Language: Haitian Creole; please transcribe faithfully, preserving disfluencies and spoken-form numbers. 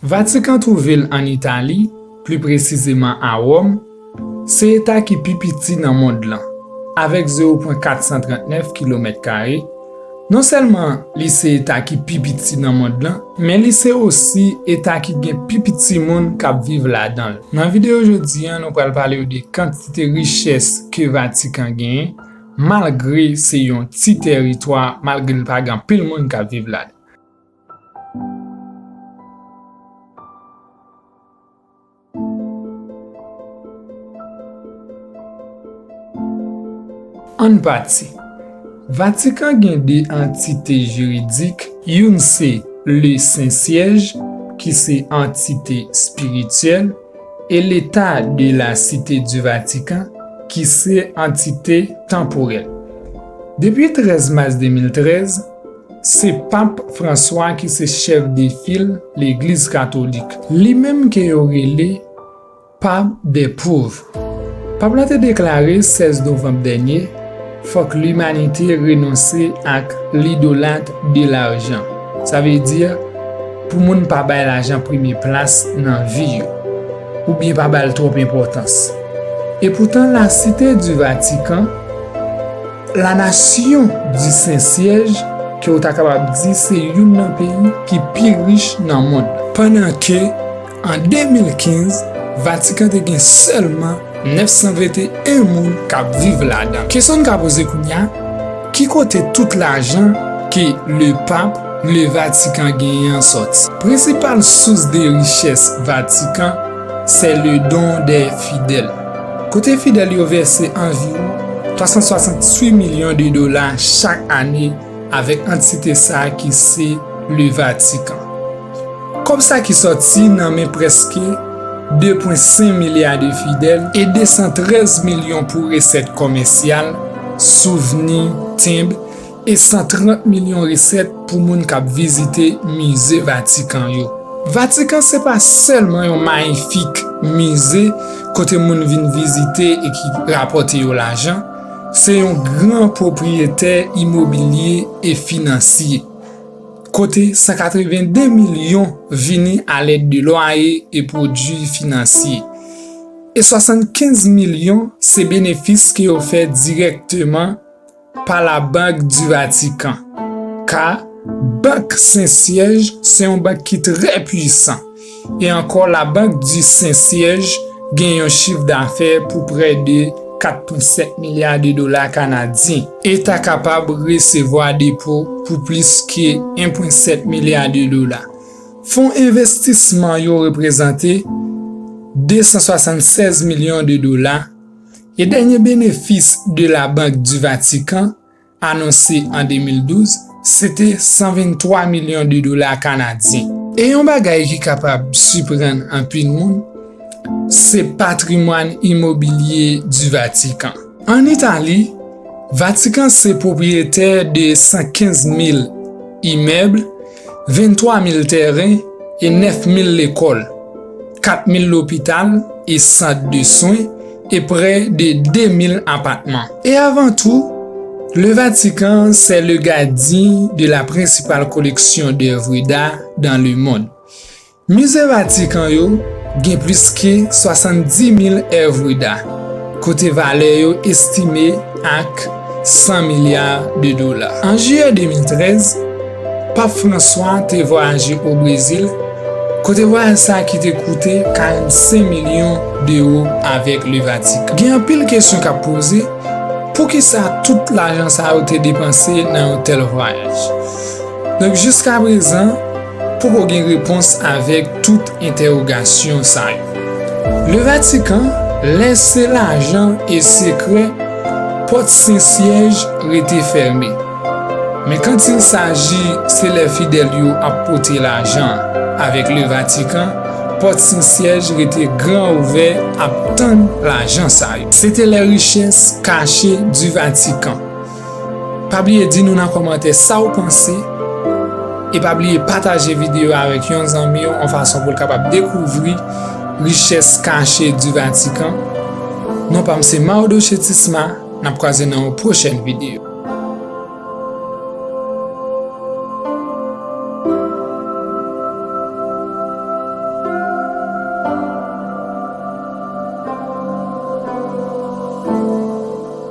Vatikan twouve l ann Itali, pli presizeman a Wòm, se eta ki pi piti nan mond lan, avèk zewo pwen kat san trannèf kilomèt kare. Non sèlman li se eta ki pi piti nan mond lan, men li se osi eta ki gen pi piti moun k ap viv ladan l. Nan videyo jodi a, nou pral pale w de kantite richès ke Vatikan genyen, malgre se yon ti tèritwa, malgre l pa gen anpil moun k ap viv ladan l. Ann pati. Vatikan gen de antite jiridik, youn se le Sen Syèj, ki se antite espirityèl, e l'État de la Cité du Vatican, ki se antite tanporèl. Depi trèz mas de mil trèz, se Pap Franswa ki se chèf de fil Legliz Katolik, li menm ke yo rele Pap dè pov. Pap la te deklare sèz novanm dènye, fòk limanite renonse ak lidolat de lajan. Sa vle di, pou moun pa bay lajan premye plas nan vi yo, oubyen pa ba l twòp enpòtans. Epoutan, la Cité du Vatican, la Nation du Saint-Siège, ke w ta kapab di se youn nan peyi ki pi rich nan mond. Pandan ke, an de mil kenz, Vatikan te gen sèlman nèf san venteyen moun k ap viv ladan. Kesyon n ka poze kounye a, ki kote tout lajan ke le pap, le Vatikan genyen an sòti? Prensipal sous de richès Vatikan, se le don dè fidèl. Kote fidèl yo vèse anviwon twa san swasanntuit milyon de dola chak ane avèk antite sa a ki se le Vatikan. Kòb sa ki sòti nan men prèske de pwen senk milya de fidèl e de san trèz milyon pou resèt kòmèsyal, souvni, tenb, e san trant milyon resèt pou moun k ap vizite mize Vatikan yo. Vatikan se pa sèlman yon mayifik mize kote moun vin vizite e ki rapòte yo lajan, se yon gran pwopriyetè imobilye e finansye, kote san katreven de milyon vini alèd de lwaye e pwodui finansye, e swasannkenz milyon se benefis ke yo fè dirèkteman pa la Banque du Vatican, ka Bank Sen Syèj se yon bank ki trè pwisan. E ankò, la Banque du Saint-Siège gen yon chif dafè pou prè de kat pwen sèt milya de dola kanadyen e ta kapab resevwa depo pou plis ke en pwen sèt milya de dola. Fon envestisman yo reprezante de san swasannsèz milyon de dola, e dènye benefis de la Banque du Vatican anonse an de mil douz, se te san venntwa milyon de dola kanadyen. E yon bagay ki kapab siprann anpil moun, se patrimwàn imobilye di Vatikan. Ann Itali, Vatikan se pwopriyetè de san kenz mil imèb, venntwa mil tèren e nèf mil lekòl, kat mil lopital e sant de swen, e prè de de mil apatman. E avan tou, le Vatican, c'est le gardien de la principale collection d'œuvres d'art dans le monde. Mize Vatikan yo gen plis ke swasanndis mil èv d'art, kote valè yo estime ak san milya de dola. An jiyè de mil trèz, Pap Franswa te vwayaje o Brezil, kote vwayaj sa ki te koute karannsenk milyon dewo avèk le Vatican. Gen anpil kesyon k ap poze, poukisa tout lajan sa yo te depanse nan yon tèl vwayaj? Donk, jiskaprezan, poko gen repons avèk tout entèwogasyon sa yo. Le Vatican lèse lajan e sekrè pòt Sen Syèj rete fèmen. Men quand il s'agit se lè fidèl yo ap pote lajan avèk le Vatican, pòt Sen Syèj rete gran ouvè ap tann lajan sa yo. Se te les richesses cachées du Vatican. Pa bliye di nou nan kòmantè sa w panse, e pa bliye pataje videyo a avèk yon zanmi w, yon fason pou l kapab dekouvri richès kache di Vatikan. Non pa m se Mardo Chetisma, n ap kwaze nan yon pwochèn videyo.